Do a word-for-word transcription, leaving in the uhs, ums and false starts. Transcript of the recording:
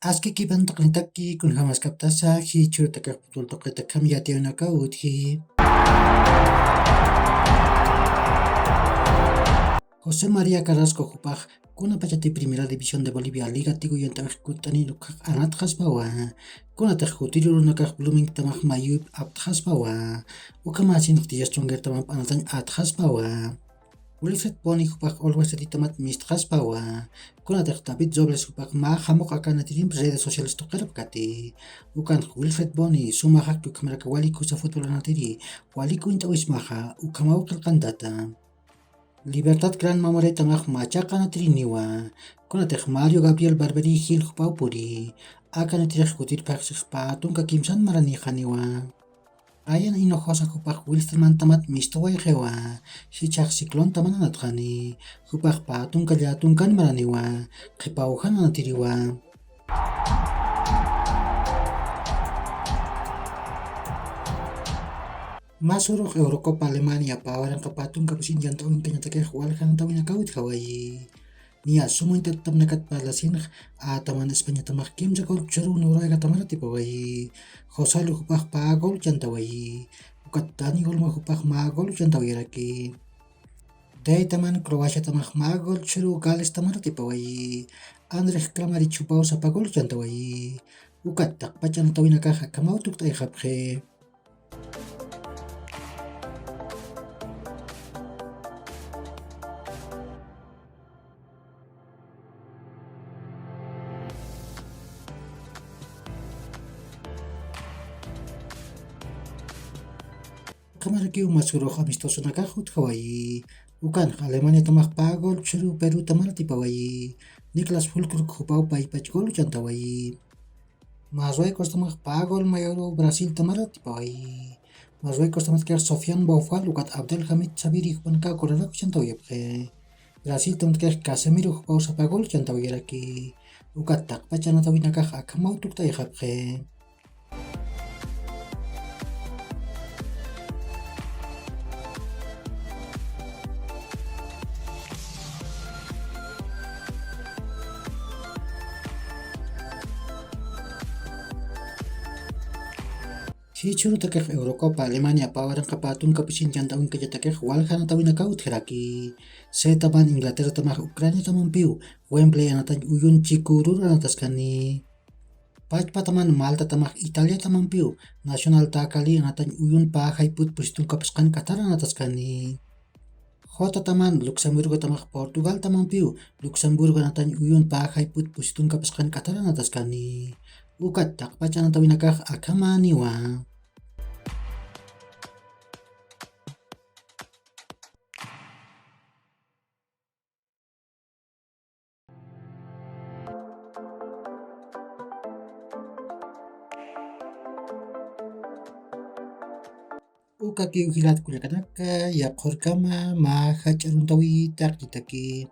Aski kipan tuqnitaki kunjamaskaptasa, jichhurutakax futbol tuqitakham yatiyunakaw utji. José María Carrasco jupax kunapachati Primera División de Bolivia Liga Tigo yant'awix kutt'anin ukhax anatxaspawa. Kunatix jutirurunakax Bloomingtamax mayup aptxaspawa. Ukhamasin Díaz Chonguertamamp anatañ atxaspawa. Wilfred Boni jupax Always Readytamat mistxaspawa. Kunatix David Robles jupax mä jamuq akanatirimp redes sociales tuqirapkati. Ukanx Wilfred Boni sumaxaki ukhamaraki wali kusa futbol anatiri, wali kuñt'awismaxa, ukhamaw qillqantata. Libertad Gran Mamoretamax machaq anatiriniwa. Kunatix Mario Gabriel Barberí Gil jupaw puri. Akanatirix jutir phaxsix pä tunka kimsan maranixaniwa. Ryan Hinojosa jupax Wilstermantamat mistuwayxiwa. Jichhax Ciclontaman anatxani. Jupax pä tunka llätunkan maraniwa. Qhipawjan anatiriwa. Mas urux Eurocopa Alemania pä waranqa pä tunka pusin llant'awinkañatakix waljanatawinakaw utjawayi. Niya suma uñt'atamnakat parlasinx, ataman Españatamax kimsa gol chhuru Noruegatamar atipawayi. José Lu jupax pä gol chantawayi. Ukat Dani Olmo jupax mä gol chantawayaraki. Daytaman Croaciatamax mä gol chhuru Galestamar atipawayi. Andrés Kramaric jupaw sapa gol chantawayi. Ukat taqpach anatawinakax akhamaw tukt'ayxapxi. Ukhamarakiw mas urux amistosonakax utjawayi. Ukanx Alemaniatamax pä gol chhuru Perutamar atipawayi. Niklas Füllkrug jupaw paypach gol chantawayi. Marruecostamax pä gol mayuruw Brasiltamar atipawayi. Marruecostamatkix Sofian Boufal ukat Abdelhamid Sabiri jupanakaw correraku chantawayapxi. Brasiltamatkix Casemiro jupaw sapa gol chantawayaraki. Ukat taqpach anatawinakax akhamaw tukt'ayxapxi. Jichhürutakix Eurocopa Alemania pä waranqa pä tunka pusin llant'awinkañatakix waljanatawinakaw utjaraki. Setaman Inglaterratamax Ucraniatamampiw Wembley anatañ uyun chikürur anataskani. Pachpataman Maltatamax Italiatamampiw Nacional Tacali anatañ uyun pä jayput pusi tunka phisqan k'athar anataskani. Jotataman Luxemburgotamax Portugaltamampiw Luxemburgo anatañ uyun pä jayput pusi tunka phisqan k'athar anataskani. Ukat taqpach anatawinakax akhamäniwa. Ukakiw jilat kullakanaka, yaqhurkama mä jach'a aruntawi taqitaki.